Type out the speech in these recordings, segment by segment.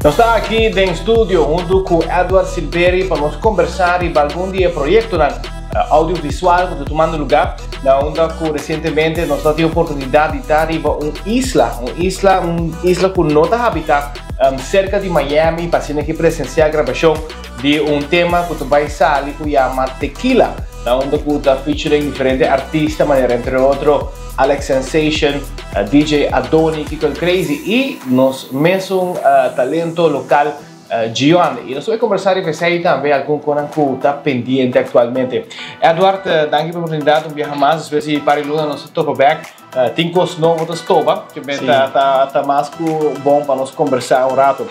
Nos ta aki den studio huntu ku Edward Silveri pa nos kombersá riba algun di e proyektonan audiovisual ku ta tumando lugá na unda ku resientemente nos ta tin oportunidat di ta riba un isla, un isla, un isla ku no ta habitá serka di Miami pa asina ki presensiá grabashon di un tema ku ta bai sali ku yama Tequila na unda ku ta featuring diferente artista manera entre otro Alex Sensation, DJ Adoni, Kiko el Crazy y nos mesun talento local Gion. Y nos ta bay conversa riba esey tambe algun conan cu ta pendiente actualmente. Edward, danki pa e oportunidad un biaha mas. Despues di par di luna nos ta topa bek. Tin cos nobo ta stoba, ke men ta mas cu bon pa nos conversa un rato.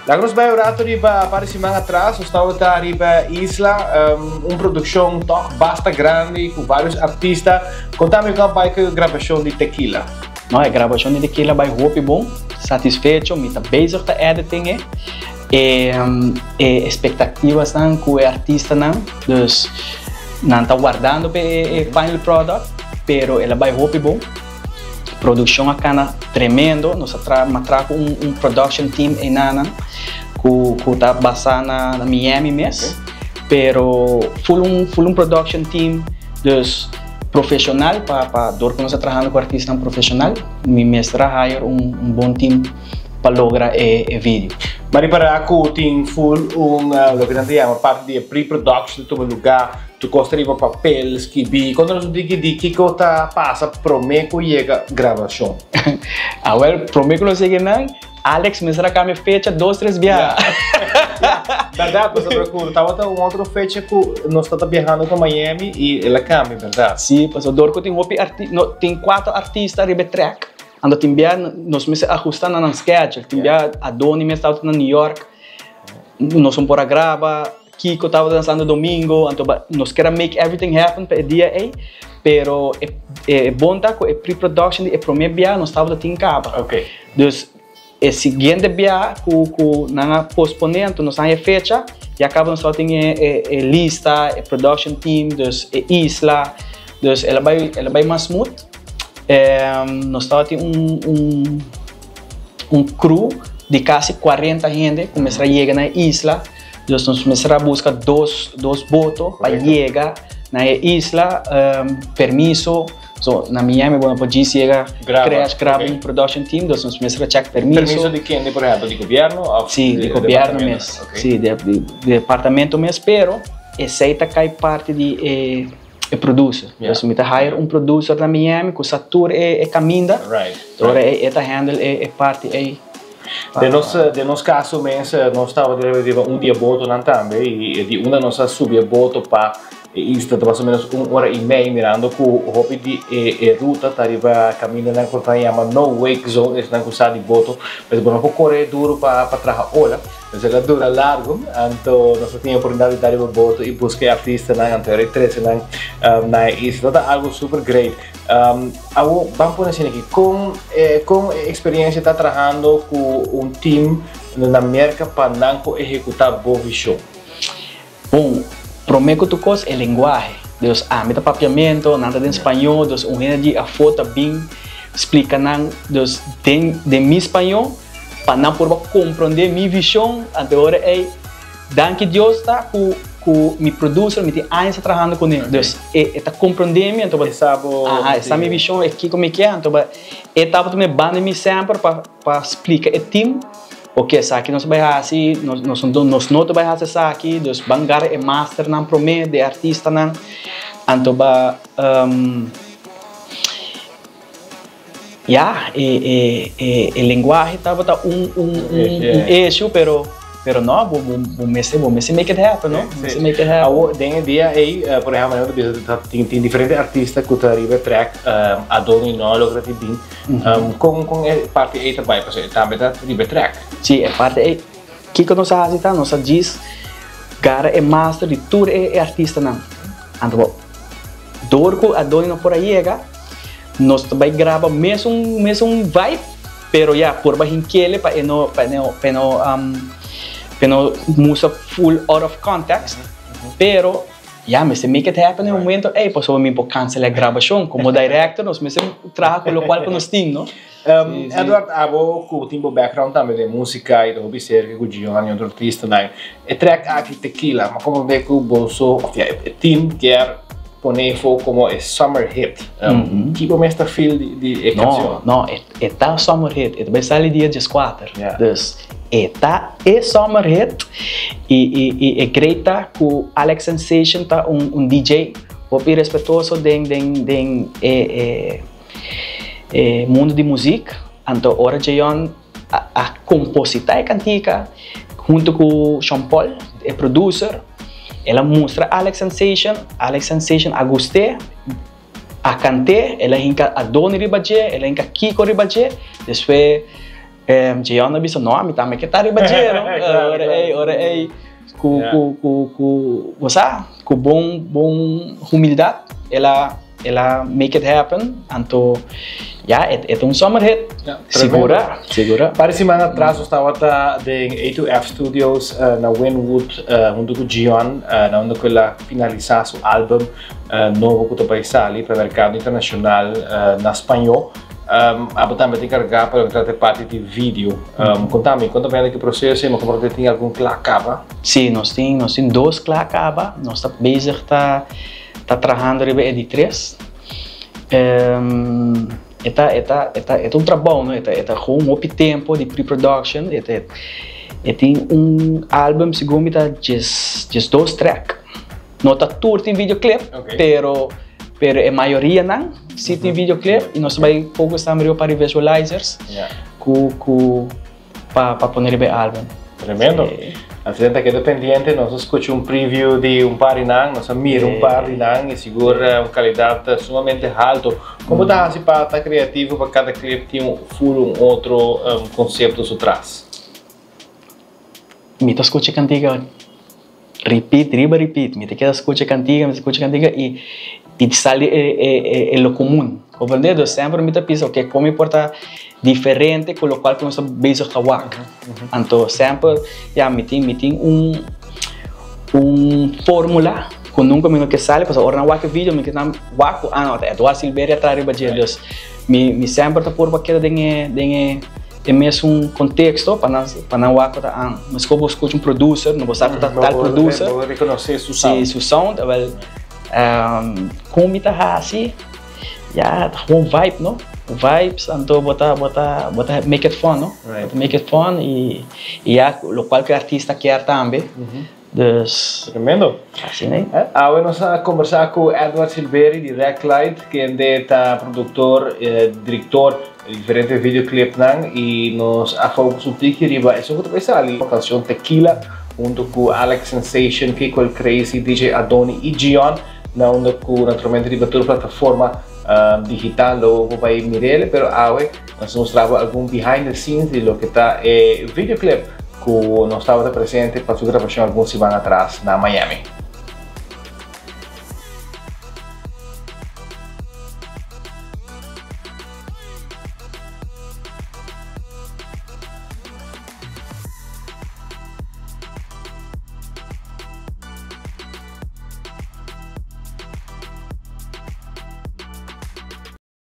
Laga nos bai un rato riba par di siman atras, nos tabata riba isla, un produccion toch basta grandi cu varios artista. Conta mi con a bai cu e grabacion di Tequila. No, e grabacion di Tequila bai hopi bon, satisfecho, mi ta bezig ta editing e. E e expectativasnan cu e artistanan, dus nan ta wardando pa e final product, pero el a bai hopi bon. Produccion a cana tremendo, nos a traha m'a traha cu un un production team enanan cu cu ta basa na na Miami mes, pero full un full un production team, dus profesional pa pa dor cu nos a trahando cu artistanan profesional mi mester a hire un un bon team pa logra e e video. M'a ripara cu tin full un loke nan ta yama parti di e pre-production ta tuma lugar. Tur kos ta riba papel, skibí. Konta nos un tiki di kiko ta pasa promé ku yega grabashon. Awel, promé ku nos yega einan, Alex mester a kambia fecha dos, tres biaha. Bèrdat, pasobra ku tabata un otro fecha ku nos tabata biahando pa Miami i el a kambia, bèrdat? Sí, pasobra dor ku tin hopi arti-, no, tin kuater artista riba e trèk, anto tin biaha nos mester ahusta na nan schedule. Tin biaha Adoni mes tabata na New York, nos no por a graba. Kiko tabata na Santo Domingo, anto ba nos ker a make everything happen pa e dia ei, pero e e bon ta ku e pre-production di e prome bia nos tabata tin kaba. Okay. Dus e siguiente bia ku ku nan a pospone anto nos a haña e fecha, ya kaba nos tabata tin e e e lista, e production team, dus e isla, dus el a bai el a bai mas smooth. Nos tabatin un un un crew di kasi 40 hende ku mester a yega na e isla. Dus nos mester a buska dos dos boto pa yega na e isla, permiso, so na Miami bo no por djis yega crash graba un production team, dus nos mester a check permiso. Permiso di kende por ehempel, di gobierno of Si, di gobierno mes, si di departamento mes, pero esey ta kai parti di e e producer. Dus mi ta hire un producer na Miami ku sa tur e kaminda, ora e ta handle e parti ey. Den nos den nos caso mes nos tabata riba un di e botonan tambe y di unda nos a subi e boto pa e isla ta mas o menos un ora y mei mirando cu hopi di e e ruta ta riba camindanan cu ta yama no wake zone esnan cu sa di boto pues bo no por core duro pa pa traha ola pues el a dura largo anto nos a tin e oportunidad di ta riba boto y busca e artistanan anto e trece nan na e isla ta algo super great. Awor ban pone asina aki, kon kon e eksperiencia ta trahando ku un team na Merka pa nan por ehekutá bo vishon? Bon, promé ku tur kos e lenguahe. Dus ami ta papiamento, nan ta den spañó, dus un hende di afó ta bin splika nan dus den den mi spañó pa nan por komprondé mi vishon. Anto e ora ei Danki Dios ta ku ku mi producer mi tin añas ta trahando kuné dus e e ta komprondé mi anto E sa bo aha e sa mi vishon e kiko mi ke anto ba e tabata mi banda mi semper pa pa splika e team oke esaki nos a bai hasi nos nos nos no ta bai hasi esaki dus ban gara e masternan promé di e artistanan anto ba Ya, e e e e lenguahe tabata un un un issue, pero pero no, bo bo bo mester bo mester make it happen, no? Bo mester make it happen. Awor, den e dia ei, por ehempel, manera bo ta bisa ta tin tin diferente artista ku ta riba e track, Adoni no a logra di bin. Kon kon e parti ei ta bai? Pasobra e tambe ta riba e track. Sí, e parti ei, kiko nos a hasi ta, nos a djis gara e master di tur e e artistanan. Anto bo dor ku Adoni no por a yega, Nos ta bai graba mesun mesun vibe pero ya por bahin kele pa e no pa e no pa e no pa e no mustra full out of context pero. Ya, mester make it happen e momento ey, pasobra mi por cancela e grabacion. Como director nos mester traha cu locual cu nos tin, no? Edward, abo cu tin bo background tambe den musica y ta hopi cerca cu Gion y otro artistanan, e track aki Tequila, mi a comprende cu boso, of ya, e team kier pone efo como e summer hit. Kico mes ta feel di e cancion? No, no, e ta summer hit, e ta bay sali dia 14. Dus e ta e summer hit y y e great ta cu Alex Sensation ta un DJ hopi respetuoso den den den e e e mundo di muziek. Anto ora Jeon a composita e cantica hunto cu Sean Paul, e producer, el a mustra Alex Sensation, Alex Sensation a gust'é, a cant'é, el a hinca Adoni riba dje, el a hinca Kiko riba dje, despues Jeon a bisa no, ami tambe ke ta riba dje, no? Ora ey, ora ey cu cu cu cu bo sa, cu bon bon humildad el a El a make it happen, anto ya, e ta un summer hit. Sigura, sigura. Par di siman atras nos tabata den A2F Studios na Wynwood hunto cu Gion, na unda cu el a finalisa su album nobo cu ta bay sali pa e mercado internacional na spaño. Abo tambe ta encarga pa loke trata e parti di video. Contami, con ta bayendo ki proceso y mi comprende tin algun cla caba? Si, nos tin, nos tin dos cla caba. Nos ta bezig ta. Ta trahando riba e di tres. E ta e ta e ta e ta un trabou no, e ta e ta gewoon hopi tempo di pre-production, e ta e tin un album segun mi ta djes 12 track. No ta tur tin videoclip, pero pero e mayorianan si tin videoclip y nos ta bai focus tambe riba par di visualizers ku ku pa pa pone riba e album. Tremendo. Asina ta keda pendiente, nos a scucha un preview di un par di nan, nos a mira un par di nan y sigur un calidad sumamente halto. Como bo ta haci pa ta creativo pa cada clip tin un full un otro concepto su tras? Mi ta scucha cantica repeat riba repeat, mi ta keda scucha cantica, mi ta scucha cantica y y sali e e e lo comun, comprende? Dus semper mi ta bisa ok con mi por ta diferente cu locual cu nos ta bezig ta wak. Anto semper ya mi tin mi tin un un formula cu nunca mi no ke sali pasobra ora nan wak e video mi ke nan wak cu ah no ta Edward Silveria ta riba dje dus mi mi semper ta purba keda den e den e e mesun contexto pa nan pa nan wak cu ta ah mesco bo scucha un producer no bo sa cu ta tal producer Bo reconoce su sound. Si su sound awel con mi ta haci Ya ta gewoon vibe no, vibes anto bo ta bo ta bo ta make it fun no, bo ta make it fun y ya locual cu e artista kier tambe, dus. Tremendo. Asina ey. Awe nos a combersa cu Edward Silveri di Reclight kende ta productor, director di diferente videoclipnan y nos a focus un tiki riba esun cu ta bay sali, cancion Tequila hunto cu Alex Sensation, Kiko el Crazy, DJ Adoni y Gion. Na unda cu naturalmente riba tur plataforma digital lo bo bay mirele, pero awe nos a mustra bo algun behind the scenes di loke ta e videoclip cu nos tabata presente pa su grabacion algun siman atras na Miami.